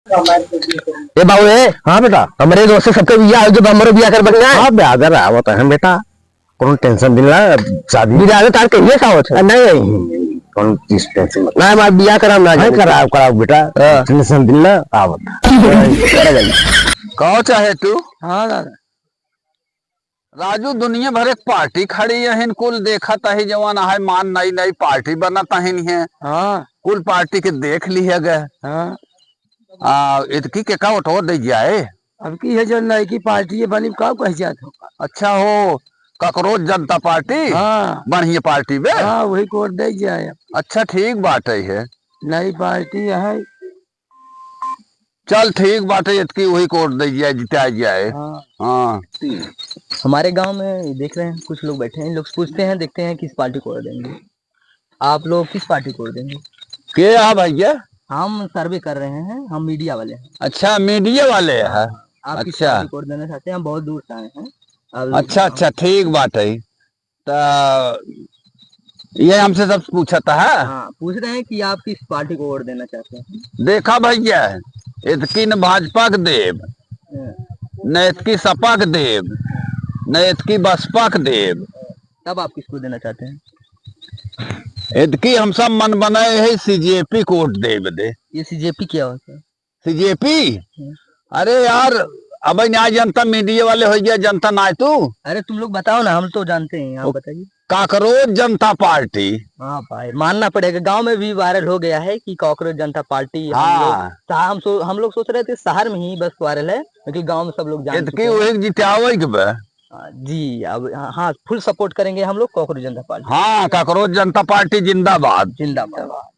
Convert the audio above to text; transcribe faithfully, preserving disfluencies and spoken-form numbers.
ए बाबू, ए, हाँ बेटा। हमरे दोस्त सबके बियाह हो, जब हमरो बियाह कर बन जाए। हाँ, ब्यादर आवत है बेटा, कौन टेंशन दिन ला, शादी। बियाह तार कहिए का होत है? नहीं, नहीं, कौन चीज टेंशन मत। ना, हमार बियाह कराम ना नहीं, जाए। कराओ, कराओ बेटा, हाँ। टेंशन दिन ला, आवत। करा भाई। का चाहे तू? हाँ दादा। राजू, दुनिया भर एक पार्टी खड़ी है, कुल देखत है, जवान है, मान नई नई पार्टी बनत है, हाँ। कुल पार्टी के देख लिया गए। हाँ। आ, इतकी के का वोट दे जाए? अब की है जो नई की पार्टी है बनी, का कह जात हो? अच्छा हो, काकरोच जनता पार्टी? हाँ। बढ़िया पार्टी बे? हाँ, वही को वोट दे जाए। अच्छा, ठीक बात है, है। नई पार्टी है। चल, ठीक बात है, इतकी वही को वोट दे जाए, जिता जाए। हाँ। हाँ। हमारे गांव में देख रहे हैं, कुछ लोग बैठे हैं, इन लोग से पूछते हैं, देखते हैं किस पार्टी को वोट देंगे। आप लोग किस पार्टी को वोट देंगे? के आप भैया? हम सर्वे कर रहे हैं, हम मीडिया वाले हैं। अच्छा, मीडिया वाले हैं। आप किस अच्छा। पार्टी को वोट देना चाहते हैं? हम बहुत दूर से आए हैं। आप अच्छा, अच्छा, ठीक बात है। तो ये हमसे सब पूछत है। हाँ, पूछ रहे हैं कि आप किस पार्टी को वोट देना चाहते हैं। देखा भैया, इतकी न भाजपा के देब, हाँ। न इतकी सपा के देब, न इतकी बसपा के देब। तब आप किसको देना चाहते हैं? इतकी हम सब मन बनाए है सीजेपी को वोट देब दे। ये सीजेपी क्या होता है? सीजेपी? हम्म। अरे यार, अब ना जनता मीडिया वाले हो गया, जनता ना है तू। अरे तुम लोग बताओ ना, हम तो जानते हैं, आप वो बताइए। काकरोच जनता पार्टी। हाँ भाई, मानना पड़ेगा, गांव में भी वायरल हो गया है कि काकरोच जनता पार्टी। हम लोग, हाँ। ता-, हम सो-, हम लोग सोच रहे थे शहर में ही बस वायरल है, लेकिन गांव में सब लोग जान इतकी चुके हैं। वही जितावे के बा। हाँ, जी, अब हाँ, हाँ, फुल सपोर्ट करेंगे हम लोग काकरोच जनता पार्टी। हाँ, काकरोच जनता पार्टी जिंदाबाद। जिंदाबाद।